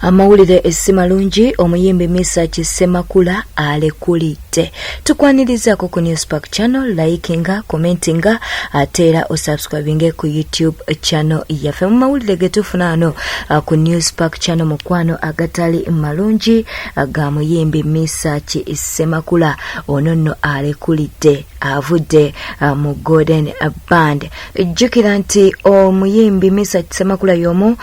Amawulire si malungi, omuyimbi Misach Ssemakula alekulidde. Tukwanirizaako ku Newspark channel, likinga, commentinga ate era osubscribinge ku YouTube channel yaffe. Mu mawulire ge tufuna wano ku Newspark channel, mukwano, agatali malungi ga muyimbi Misach Ssemakula. Ono nno alekulidde, avudde mu Golden Band. Jjukira nti omuyimbi Mesach Ssemakula y'omu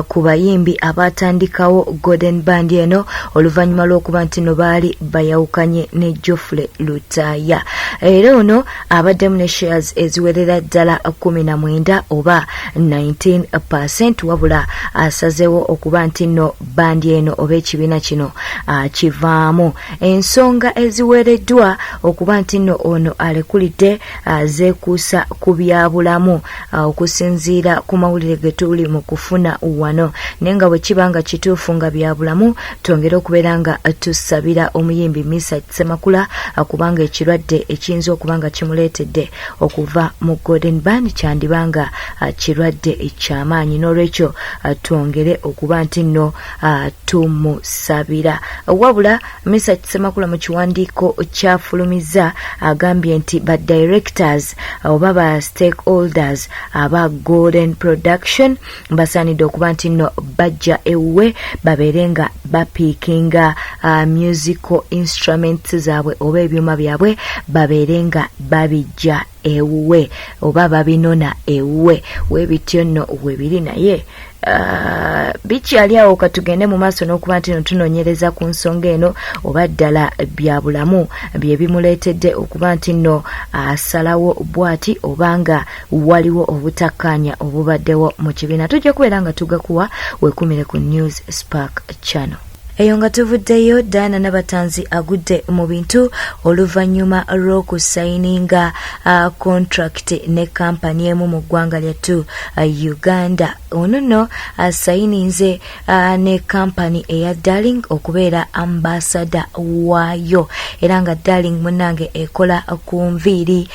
ku bayimbi abaatandikawo Golden Band eno oluvannyuma lw'okuba nti no baali bayawukanye ne Geoffrey Lutaaya. Era ono abaddemu ne shares eziwerera ddala 19 oba 19%, wabula asazeewo okuba nti nno bandi eno oba ekibiina kino kivaamu. Ensonga eziweereddwa okuba nti nno ono alekulidde zeekuusa ku byabulamu, okusinziira ku mawulire ge tuli mu kufuna wano. Naye nga bwe kiba nga kituufu nga byabulamu, twongere okubeera nga tusabira omuyimbi Mesach Ssemakula, kubanga ekirwadde ekiyinza okuba nga kimuleetedde okuva mu Golden Band kyandiba nga kirwadde kyamaanyi. N'olwekyo twongere okuba nti nno tumusabira. Wabula Mesach Ssemakula mu kiwandiiko kyafulumizza agambye nti ba directors oba ba stakeholders aba Golden Production basaanidde okuba nti nno bajja ewuwe babeere nga bapiikinga musical instruments zaabwe oba ebyuma byabwe, babeere nga babijja ewuwe oba babinona ewuwe. Weebityo nno webiri, naye bikyali awo. Katugende mu maaso n'okuba nti no tunoonyereza ku nsonga eno, oba ddala bya bulamu bye bimuleetedde okuba nti nno asalawo bw'ati, oba nga waliwo obutakkaanya obubaddewo mu kibiina. Tujja kubeera nga tugakuwa. Wekumire ku News Spark channel. Eyo nga tuvuddeyo, Diana Nabatanzi agudde mu bintu oluvannyuma lw'okusayininga contract ne kampani emu mu ggwanga lyattu Uganda. Ono nno asayininze ne kampani eya Darling okubeera ambassador waayo, era nga Darling munnange ekola ku nviiri,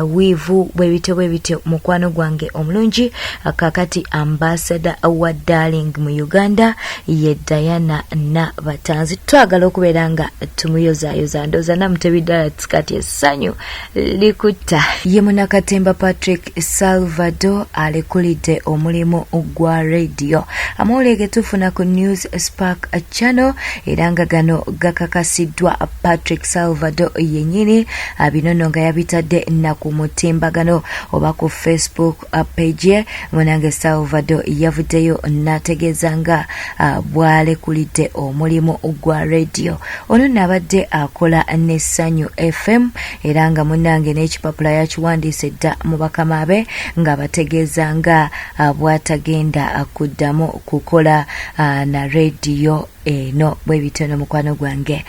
weave, bwe bityo bwe bityo. Mukwano gwange omulungi, kakati ambassador wa Darling mu Uganda ye Diana Nabatanzi. Twagala okubeera nga tumuyozaayoza. Ndooza namutebiddala kati essanyu likutta. Ye munakatemba Patrick Salvador alekulidde omulimu gwa radio. Amawulire ge tufuna ku News Spark channel, era nga gano gakakasiddwa Patrick Salvador yennyini, bino nno nga yabitadde na ku mutimbagano oba ku Facebook page. Munange Salvador yavuddeyo n'ategeeza nga bw'alekulidde omulimu gwa radio. Ono nno abadde akola ne Ssanyu FM, era nga munnange n'ekipapula yakiwandiise dda mu bakama be ng'abategeeza nga bw'atagenda kuddamu kukola na rediyo eno. Bwe bityo n'omukwano gwange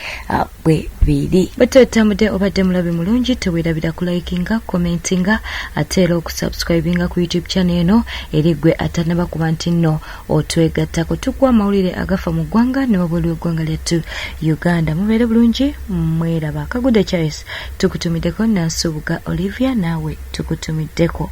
bwe biri. Bwe twetambudde, obadde mulabi mulungi, teweerabira kulikinga, commentinga ate era okusubscribinga ku YouTube channel eno. Eri gwe atannaba kuba nti nno otwegattako, tukuwa amawulire agafa mu ggwanga ne wabweru w'eggwanga lyattu Uganda. Mubeere bulungi, mweraba. Kagude Charles tukutumiddeko, Nansubuga Olivia naawe tukutumiddeko.